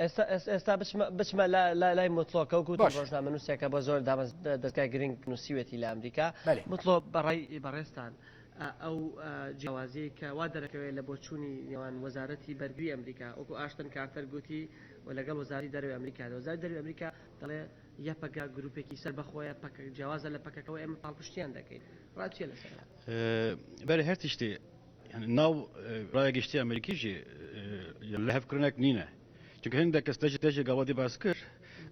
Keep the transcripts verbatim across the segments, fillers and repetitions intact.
ئێستا، ئێس-، ئێستا بچمە، بچمە لا، لا، لای متڵۆ، کە وەکو باش. ڕۆژنامە نووسێکە بۆ زۆر دامەز-، دە-، دەستگای گرنگ نووسیوێتی لە ئەمریکا. بەێ. متڵۆ بەڕای، بەڕێستان، ئە، ئەو، ئە، جیاوازیەی کە وا دەرەکەوێت لە بۆچوونی نێوان وەزارەتی بەرگری ئەمریکا، وەکو ئاشتن کارتەر گوتی، و لەگەڵ وەزاری دەرەوەی ئەمریکا، وەزاری دەرەوەی ئەمریکا دەڵێ یەپەگە گروپێکی سەربەخۆیە، پەکە جیاوازە لە پەکەکەەوە، ئێمە پاڵپشتیان دەکەین. ڕاتیە لەسەر. Ee, berê her tiştî, yani nav, e, raya giştî Amerîkî jî, e, yani lihevkirinek nîne. Çünkü hindek kes tejî tejî gava dî behs kir.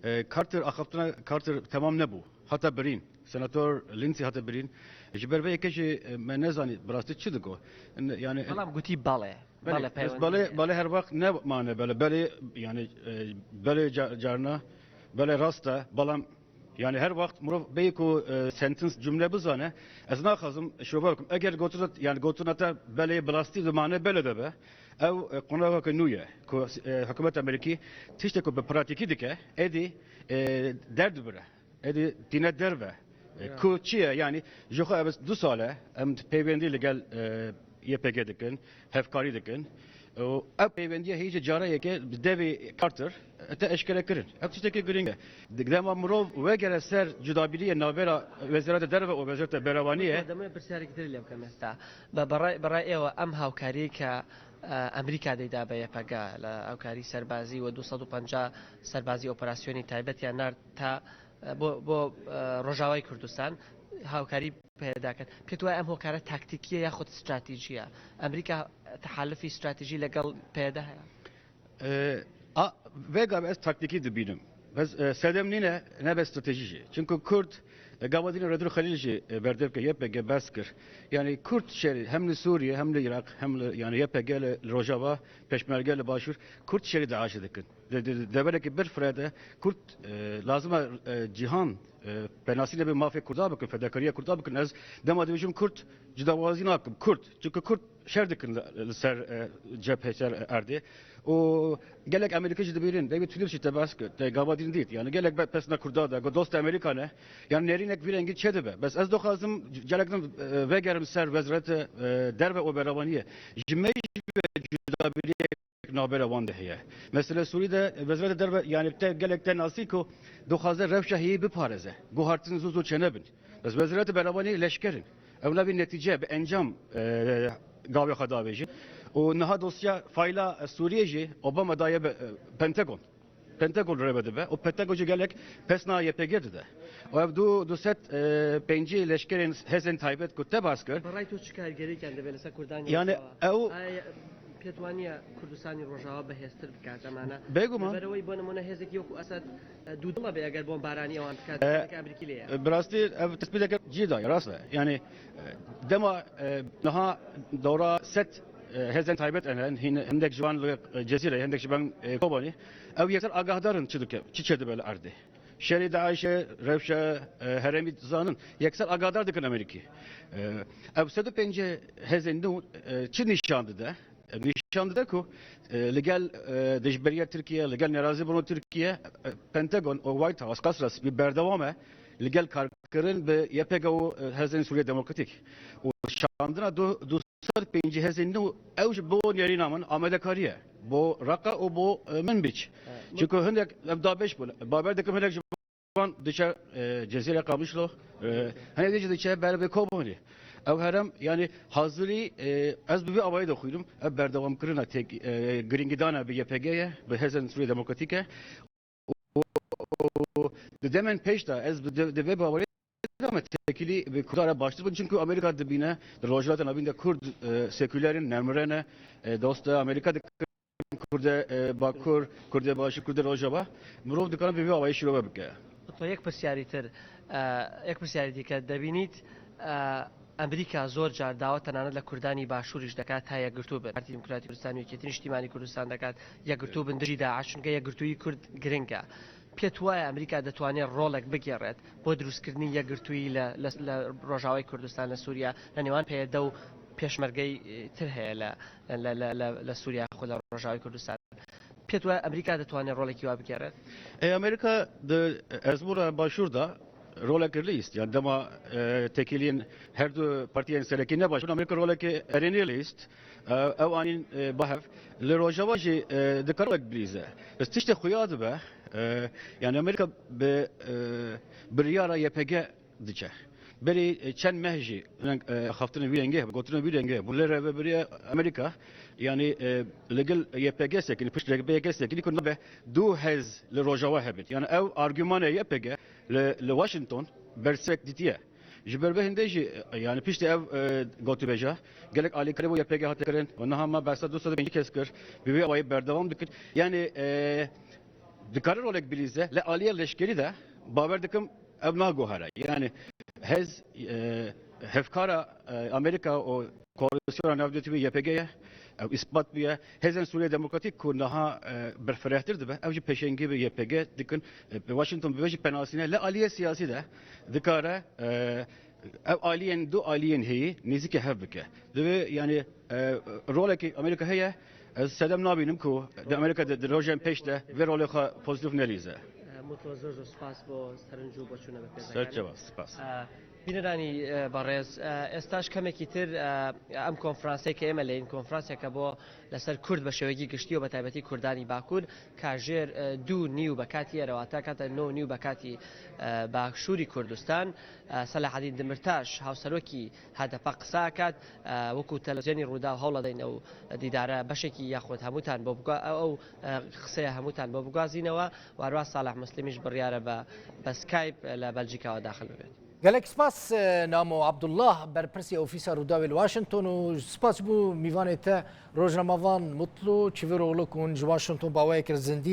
E, Carter axaftina Carter temam nebû. Hate birîn. Senator Lindsey hate birîn. Ji ber vê yekê jî, e, me nezanî bi rastî çi digo. Yani بەڵام گوتی بەڵێ. Belê, بەڵێ ez belê, پەیوەندی. Belê her wext ne mane belê. Belê, yani, e, belê ca-, carna, belê rast e, belam, yani, her wext mirov bêyî ku, e, sentence cümle bizane, ez naxwazim şova bikim. Eger gotina, yani, gotina te belê bi rastî bi mane belê de be, ew, e, qonaxeke nû ye ku, e, hikûmeta Amerîkî tiştê ku bi pratîkî dike, êdî, e, derdibire. Êdî tîne derve. E, Ya. Ku çi ye? Yani, ji xwe ev du sal e, em peywendî li gel, e, Y P G dikin, hevkarî dikin. Û ev peywendiye hê jî cara yekê bi devê Carter, e, te eşkere kirin. Ev tiştekî girîng e. Di dema mirov wegere ser cudabiliyê navbera Wezareta Derve û Wezareta Berevaniyê, دەمەوێت پرسیارێکی تر لێ بکەم ئێستا. بە، بەڕای، بەڕای ئێوە ئەم هاوکاریەی کە، ئە، ئەمریکا دەیدا بە یەپەگە لە هاوکاری سەربازی و دوو سەد و پەنجا سەربازی ئۆپەراسیۆنی تایبەتیان نارد تا، ئە، بۆ، بۆ، ئە، ڕۆژاوای کوردستان هاوکاری پێداکەن. پێت وایە ئەم هۆکارە تاکتیکیە یاخود استراتیژیە؟ ئەمریکا تەحالفی استراتیژی لەگەڵ پەیەدە هەیە؟ E, a, vê gavê ez taktîkî dibînim. Ez, e, sedem nîne, ne be stratejî jî. Çimku Kurd, e, gava dînê Redur Xelîl jî, e, berdevke Y P G behs kir. Yani Kurd şerî hem li Sûriye, hem li Iraq, hem li, yani Y P G li, li Rojava, Peşmerge li Başûr, Kurd şerî DAIŞ'ê dikin. De, de, de, deverekî bir fire de Kurd, e, lazim e, e, cîhan, e, penasî nebe mafê Kurda bikin, fedakariya Kurda bikin. Ez dema dibêjim Kurd, cudawazî nakim. Kurd. Çünkü Kurd şer dikin li, li ser, e, cephê ser erdê. Û gelek Amerîka jî dibînin, David Phillips jî te behs kir, te gava dîn dît. Yani gelek be pesna Kurda de, go dost Amerîka ne. Yani nerînek vî rengî çê dibe. Bes ez doxwazim gelek din, e, vegerim ser wezarete, e, derve û berevaniyê. Ji me jî ve cudabiliyek navbera wan de heye. Mesela Sûrî de wezarete derve, yani te gelek te nasî ku doxwaze rewşa heyî biparêze. Guhartin zû zû çênebin. Bes wezarete berevanî leşker in. Ew navê netîce bi encam, e, gavê xwe davêjin. Û niha dosya fayla Sûriyê jî Obama daye bi, e, Pentagon. Pentagon rêve dibe. Û Pentagon jî gelek pesna Y P G dide. Û ev du, du sed, e, pêncî leşkerên hêzên taybet ku te bas kir. بەڕای تۆ چ کارگەریەکیان دەبێت لەسەر کوردانی یانێ ئەو پێت وانە کوردستانی ڕۆژاوا بەهێزتر بکات ئەمانە؟ بێگومان. بەرەوەی بۆ نمونە هێزێکی وەکو ئەسەد دوو دڵە بێ ئەگەر بۆمبارانی ئەوان بکات ئە، ئەمریکی لێە. Bi rastî ev tespîteke cî da ye, rast e. Yani, e, dema, e, niha dora sed, e, hêzên taybet hene, hin-, hindek ji wan li, e, Cezîrê, hindek ji wan, e, Kobanî. Ew yekser agahdar in çi dike, çi çêdibe li erdê. Şerê DAIŞ'ê, rewşa, e, herêmî dizanin. Yekser agahdar dikin Amerîkî. E, ev sed û pêncî hêzên nû, e, çi nîşan dide? E, nîşan dide ku, e, li gel, e, dijberiya Tirkiye, li gel nerazîbûna Tirkiye, e, Pentagon û White House, Qasra Spî berdewam e li gel karkirin bi Y P G û, e, Hêzên Sûriye Demokratîk. Û şandina du, du sed pêncî hêzên nû ew ji bo nêrîna min amadekarî ye. Bo Reqa û bo, e, Minbîc. Çunku hindek ev dabeş bûn. Bawer dikim hindek ji wan diçe, e, Cezîre Qamişlo, e, hinek jî diçe ber bi Kobanî. Ew herem, yani hazirî, e, ez bi vî awayî de xwînim, ev berdewamkirina têk, e, girîngîdana bi Y P G ye, bi Hêzên Sûriye Demokratîk e. Û, û, û di demên pêş de ez bi, di, di vê bawerê de me têkilî bi Kurda re baştir bin. Çunku Amerîka dibîne, di Rojhilata Navîn de Kurd, e, sekûler in, nermire ne, e, dosta Amerîka dikin. Kurdê, e, Bakur, Kurdê Başûr, Kurdê Rojava, mirov dikare bi vî awayî şîrove bike. تۆ یەک پرسیاری تر، ئە، یەک پرسیاری دیکە دەبینیت، ئە، ئەمریکا زۆر جار داوا تەنانەت لە کوردانی باشووریش دەکات تا یەکگرتوو بن. پارتی دیموکراتی کوردستان، یەکێتی نیشتیمانی کوردستان دەکات یەکگرتوو بن دژی داعش، چونکە یەکگرتووی کورد گرنگە. پێت وایە ئەمریکا دەتوانێت ڕۆڵێک بگێڕێت بۆ دروستکردنی یەکگرتووی لە، لە، لە ڕۆژاوای کوردستان، لە سووریا، لە نێوان پەیەدە و پێشمەرگەی تر هەیە لە، لە، لە، لە، لە سووریا خۆ لە ڕۆژاوای کوردستان؟ پێت وایە ئەمریکا دەتوانێت ڕۆڵێکی وا بگێڕێت؟ E, Amerîka di Ezmûra Başûr de, rolek lîst. Yani dema e, têkiliyên her du partiyên serekî ne baş bûn, Amerîka rolekê erênî lîst. E, ew anîn e, bahev. Li Rojava jî e, dikare rolek bilîze. Ez tiştê xuya dibe. E, yani Amerîka bi e, biryara Y P G diçe. Berî e, çend meh jî, e, xaftinên vî rengê hebin, gotinên vî rengê hebûn. Lê rêveberiya Amerîka, yani e, li gel Y P G sekinî, pişt Y P G sekinî ku nabe du hez li Rojava hebin. Yani ew argumana Y P G li, li Washington bersivek dîtiye. Ji ber vê hindê jî, e, yani piştî ev e, gotûbêja, gelek alîkarî bo Y P G hate kirin. Û niha me behsa du sed û pêncî kes kir. Bi vî awayî berdewam dikin. Yani e, dikare rolek bilîze, li aliyê leşkerî de bawer dikim ev naguhere. Yani hez e, hevkara e, Amerîka û koalîsyona navdewletî Y P G ye. Ew îspat bûye. Hêzên Sûriye Demokratîk ku niha e, berfirehtir dibe, ew jî pêşengî bi Y P G dikin. E, bi Washington bi vê jî penasîne. Li aliyê siyasî de dikare e, ev aliyên, du aliyên heyî nêzîkî hev bike. Divê yani e, rolekî Amerîka heye. Ez sedem nabînim ku di Amerîka de di rojên pêş de vê rolê xwe pozîtîf nelîze. Mutlu, zor zor spas bo serinc û boçûna bi pêzekane. Serçeva, spas. Bînerî, e, berêz, e, êstaş kemekî tir, e, em konferansê ke ême leyîn, konferanseke bo لەسەر کورد بە شێوەیەکی گشتی و بە تایبەتی کوردانی باکوور، کە ژێر، ئە، دوو نیو بە کاتی ئێرە، واتە کاتە نۆ نیو بە کاتی، ئە، باشووری کوردستان، ئە، سەلاحەدین دمرتاش، هاوسەرۆکی هەدەپە قسە ئەکات، ئە، وەکو تەلەڤیزیۆنی ڕووداو هەوڵ ئەدەین ئەو دیدارە بەشێکی یاخود هەمووتان بۆ بگا-، ئەو، ئەو، ئە، قسەیە هەمووتان بۆ بگوازینەوە، و هەروە ساڵح موسلیمیش بڕیارە بە، بە سکایپ لە بەلجیکاوە داخل ببێت. Gelek spas, e, Namo Abdullah, berpirsê Ofîsa Rûdawê li Washington û spas ji bo mîvanê te Rojnamevan Mutlu Çivîroğlu ku hûn ji Washington bi awayekir zindî